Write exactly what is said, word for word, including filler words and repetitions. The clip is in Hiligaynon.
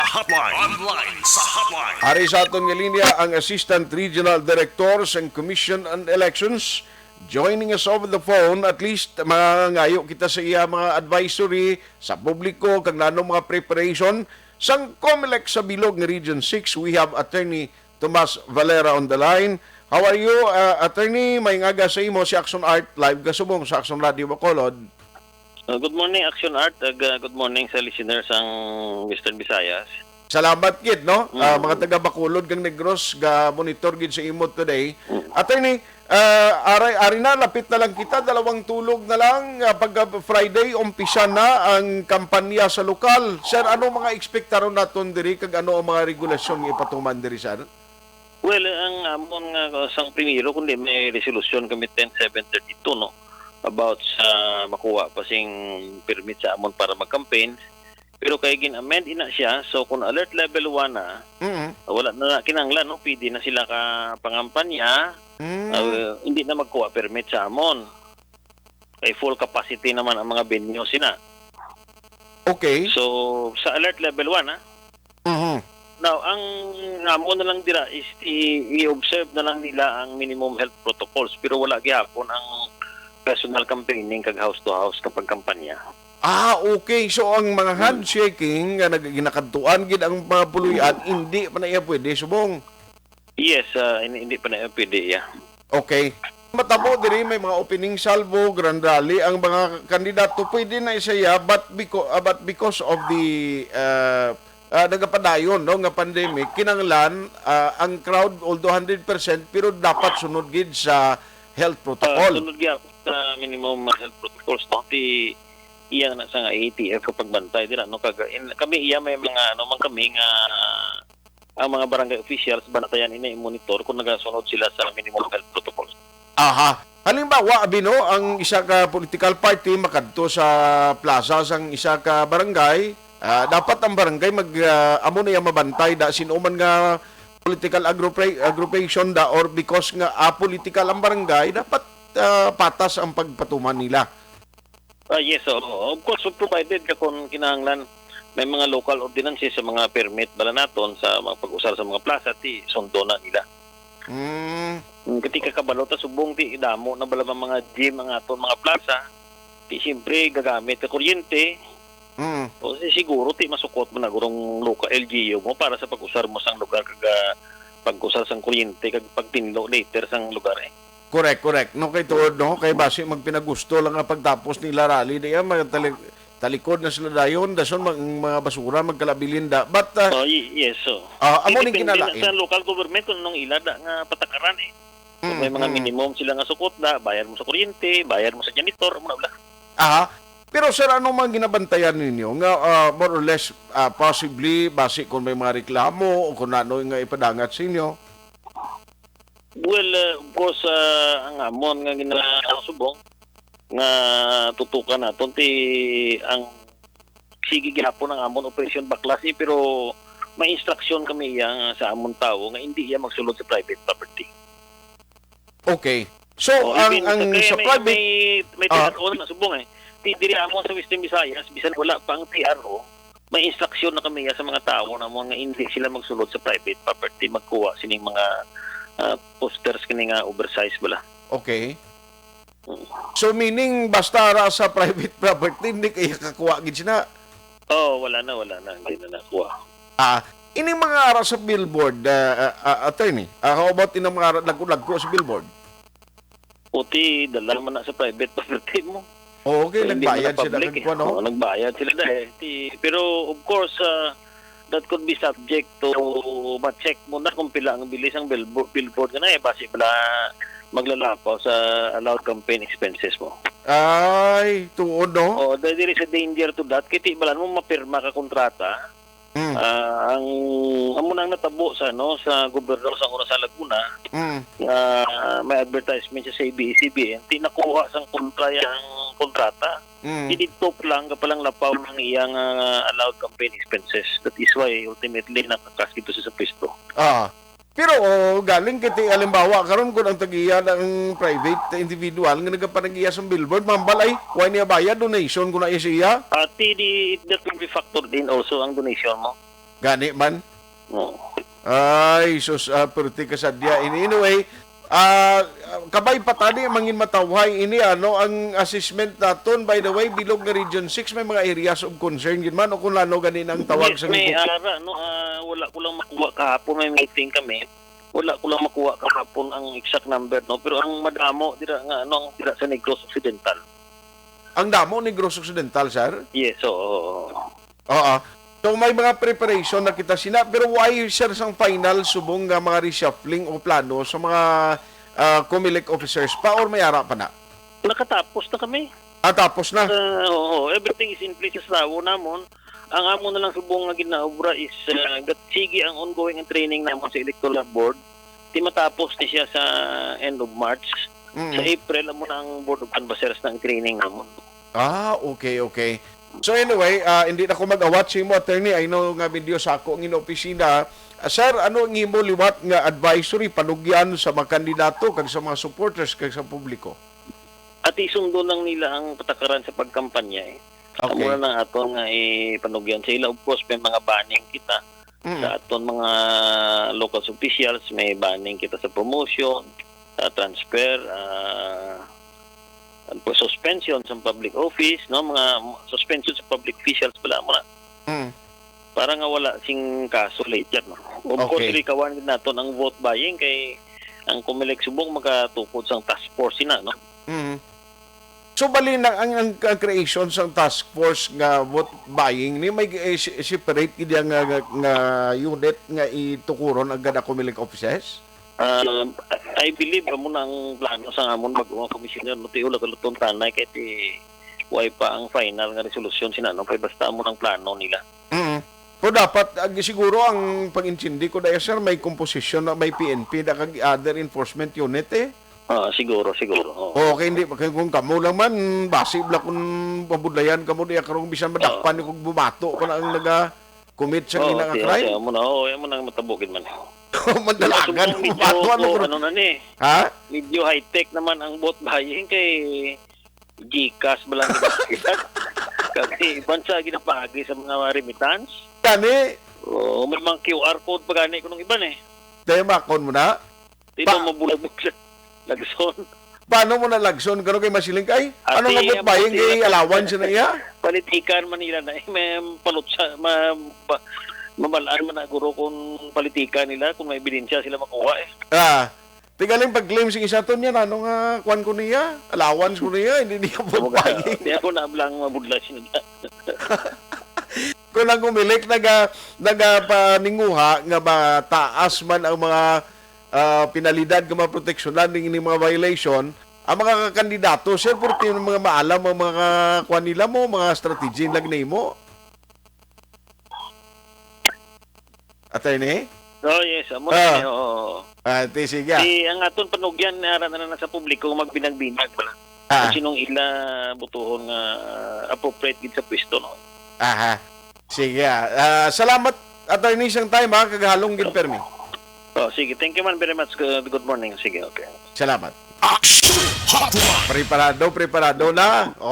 Hotline. Online sa hotline. Ari sa aton nga linya ang Assistant Regional Director sang Commission on Elections, joining us over the phone. At least, mangangayo kita sa iya mga advisory sa publiko kag nano mga preparation sang COMELEC sa bilog nga Region six. We have Attorney Tomas Valera on the line. How are you, uh, Attorney? May ngaga sa imo si Action Art, live kasubong sa Action Radio Bacolod. Uh, good morning, Action Art, ag, uh, good morning sa listeners sang Western Visayas. Salamat gid, no? Ah, Mm. mga taga Bacolod kag Negros, ga monitor gid sa imo today. Mm. Attorney, ah, aray, ari na, lapit na lang kita, dalawang tulog na lang, ah, pagka Friday, umpisa na ang kampanya sa lokal. Sir, ano mga ekspektaron naton diri, kag ano ang mga regulasyon nga ipatuman diri, sir? Well, ang amon nga, uh, sang primero, kundi may resolusyon kami ten seven thirty-two, no, about sa makuha pa sing permit sa amon para mag-campaign. Pero kay gin-amend ina siya, so kung alert level one na, Mm. wala na kinahanglan, no, pwede na sila ka pangampanya, Mm. uh, hindi na magkuha permit sa amon. Kay full capacity naman ang mga venue sina. Okay. So, sa alert level one, ha? Mhm. Now, ang amo na lang dira is i-, i-observe na lang nila ang minimum health protocols, pero wala gihapon ang personal campaigning kag house to house kapag kampanya. Ah, okay. So, ang mga Hmm. handshaking nga nag-, ginakadtuan gid ang mga puloy-an, hindi pa na iya pwede subong. Yes, ah, hindi, hindi pa na pwede, yeah. Okay. Matabo diri may mga opening salvo, grand rally ang mga kandidato. Pwede na siya, but beco-, ah, but because of the, ah, ah, nagapadayon, no, nga pandemic, kinanglan, ah, ang crowd, although hundred percent, pero dapat sunod gid sa health Ah, protocol. Sunod gyud sa minimum health protocols, no? Ti iya na sa nga A T F ka pagbantay dira, no? Kag in, kami iya may mga, ano man kami nga ang mga barangay officials, bantayan ini, i-monitor kung nagasunod sila sa minimum health protocols. Aha. Halimbawa, abi, no, ang isa ka political party makadto sa plaza sang isa ka barangay, ah, dapat ang barangay mag, ah, amo na iya mabantay da sin-o man nga political agrupa-, agrupation da, or because nga apolitical ang barangay, dapat, ah, patas ang pagpatuman nila. Ah, yes, oo. Of course, provided ka kung kinahanglan may mga local ordinances sa mga permit bala naton sa mga pag-usar sa mga plaza, ti sundo na nila. Mm. Mm, kati ka kabalo ta subong ti damo na bala ang mga gym ang aton mga plaza. Ti siyempre gagamit ka kuryente. Mm. O si siguro ti masukot mo na gurong local L G U mo para sa pag-usar mo sang lugar kag, ah, pag-usar sang kuryente kag pagtinlo later sang lugar, eh. Correct, correct. No, kay tuod, no, kay basi magpinagusto lang nga pagtapos nila rally diya, magtali-, talikod na sila dayon, dason mag-, mga basura magkalabilin da. But, uh, Oh, y-, yes, so. Ah, amo ning kinalain. Depende na sa local government kung anong ila da nga patakaran, eh. Kung may mga minimum sila nga sukot da, bayad mo sa kuryente, bayad mo sa janitor, amo na wala. Aha. Pero, sir, ano man ginabantayan ninyo nga, ah, more or less, ah, possibly, basi kung may mga reklamo o kung ano nga ipadangat sa inyo? Well, uh, of course, uh, ang amon nga gina-, subong nga tutukan naton ti ang sige gihapon ang amon operasyon baklas, eh, pero may instruction kami iya nga sa amon tawo nga hindi iya magsulod sa private property. Okay. So, oh, ang, even ang sa, kaya sa may, private, may, may ah, T R O na subong, eh. Ti, diri amon sa Western Visayas, bisan wala pa ang T R O, may instruction na kami sa mga tawo na mo nga hindi sila magsulod sa private property, magkuha sining mga, ah, posters kini nga oversize bala. Okay. Mm. So, meaning, basta ra sa private property, hindi kaya kakuha gid sila? Oh, wala na, wala na, hindi na nakuha. Ah, ining mga ara sa billboard, ah, ah, ah, attorney, ah, how about ining mga ara, lagko-lagko sa billboard? Puti, dala man na sa private property mo. Oo, okay, so, hindi man nagbayad na sila public, eh. Kag kuwan, no? Oo, nagbayad sila na, eh. Ti-, pero, of course, ah, that could be subject to ma-check mo na kung pila ang bilis ang billboard, billboard ka na, eh. Basi pala maglalapaw sa allowed campaign expenses mo. Ay, tuod, no? Oo, there, there is a danger to that. Kaya ti-, balan mo, mapirma ka kontrata. Mm. Ah, ang, amo na ang natabo sa, ano, sa gobernador sa una sa Laguna, mm, nga may advertisement siya sa A B S C B N, ti nakuha sang kontra ang kontrata. Mm. Ti didto pa lang, kapalang lapaw ng iyang, ah, allowed campaign expenses. That is why, ultimately, nakakas dito siya sa pwesto. Ah. Pero, oh, galing kiti, halimbawa, karon kung ang tag-iya ng private individual nga nagapanag-iya sa billboard, mambal ay, why niya bayad, donation ko na iya siya? Ah, ti di, that will be factored in also ang donation mo. Gani man. Oo. Ay, sus, ah, perti ka sadya. In-, anyway, ah, kabay pa tani mangin matawhay ini, ano, ang assessment naton, by the way, bilog nga Region six, may mga areas of concern gid man, o kung ano gani na ang tawag Yes, sa may giko-, ara, no, ah, wala ko lang makuha kahapon, may meeting kami. Wala ko lang makuha kahapon ang exact number, no, pero ang madamo dira nga, ano, ang dira sa Negros Occidental. Ang damo Negros Occidental, sir? Yes, oo. Oo. So, may mga preparation na kita sina, pero why, sir, sang final subong nga mga reshuffling o plano sa mga, ah, Comelec officers pa or may ara pa na? Nakatapos na kami. Ah, tapos na? Ah, oo, everything is in place sa tawo namon. Ang amo na lang subong nga ginaobra is, ah, gat-, sige ang ongoing ang training namon sa electoral board. Di matapos ni siya sa end of March. Mm. Sa April, amo na ang Board of Canvassers na ang training namon. Ah, okay, okay. So anyway, ah, hindi na ko mag-awat sa imo, attorney. I know nga medyo sako ang ino opisina. Ah, sir, ano ang imo liwat nga advisory, panugyan sa mga kandidato, kag sa mga supporters, kag sa publiko? At isundo lang nila ang patakaran sa pagkampanya, eh. Okay. Amo na ang aton nga ipanugyan sa ila. Of course, may mga banning kita Mm. sa aton mga local officials, may banning kita sa promotion, sa transfer, ah, ano po, suspension sa public office, no? Mga suspension sa public officials pala mo na. Mm. Para nga wala sing kaso later, no? Of course, Okay. likawan gid naton ang vote buying kay ang Comelec subong magatukod sang task force sina, no? Mm. So, bali na ang, ang, ang creation sang task force nga vote buying ni may, eh, si-, separate gid yang nga, nga, nga unit nga itukuron ang gada Comelec offices? Um, I believe amo na ang plano sa amon bag-o nga commissioner, no, ti wala kaluton tanay kay ti way pa ang final nga resolusyon sina, no, kay basta amo nang plano nila. Mm. Pero dapat, ah, siguro ang pag-intindi ko daya, sir, may composition na may P N P na kag other enforcement unit, eh. Ah, siguro, siguro, oo. Oo, kay hindi, kay kung kamo lang man, basi bala kung mabudlayan kamo diya karong bisan madakpan Oo. ni kung bumato pa na ang naga-commit sa Oo, ina nga siya, crime. siya, amo na, oo, amo na ang matabo gid man. Madalagan, Subong medyo, bumato, ano, oo, kung ano na ni, Ha? medyo high-tech naman ang vote buying kay GCash ba lang ginagamit? Kag iban sa ginapaagi sa mga remittance. Gani? Oo, may mga Q R code pa gani kunong iban eh. Tayo makon mo na? Dito Pa- mabulabog sa lagson. Paano mo na lagson? Kano kay masiling kay? Ati, Ano nga vote ang buying puti kay na- allowance na iya? Politikan man nila na eh. May palutsa, ma, ba, mamalaan man na guro kung politika nila, kung may ebidensya sila makuha eh. Ah, tigaling pag-claim sing isa to niya, ano nga, kwan ko niya, allowance ko niya, hindi niya vote Kumbaga, buying. Di ako na blang mabudla sila. Kung ang Comelec naga, nagapaninguha nga mataas man ang mga, ah, penalidad nga maproteksyonan ning, ning mga violation, ang mga kandidato, sir, pwerte yung mga maalam ang mga kwan nila mo, mga strategy nila ginahimo. Attorney? Oh, yes, amo Ah. na, oo. Ah, ti, sige. Di, ang aton panugyan, ara na lang sa publiko, magbinag-binag bala. Ah. Kung sinong ila butuhon nga appropriate gid sa pwesto, no? Aha. Sige, ah. Ah, salamat, attorney, sang time, ha, kag halong gid permi. Oh, sige. Thank you man very much. Good, good morning. Sige, okay. Salamat. Action Hotline. Preparado, preparado na.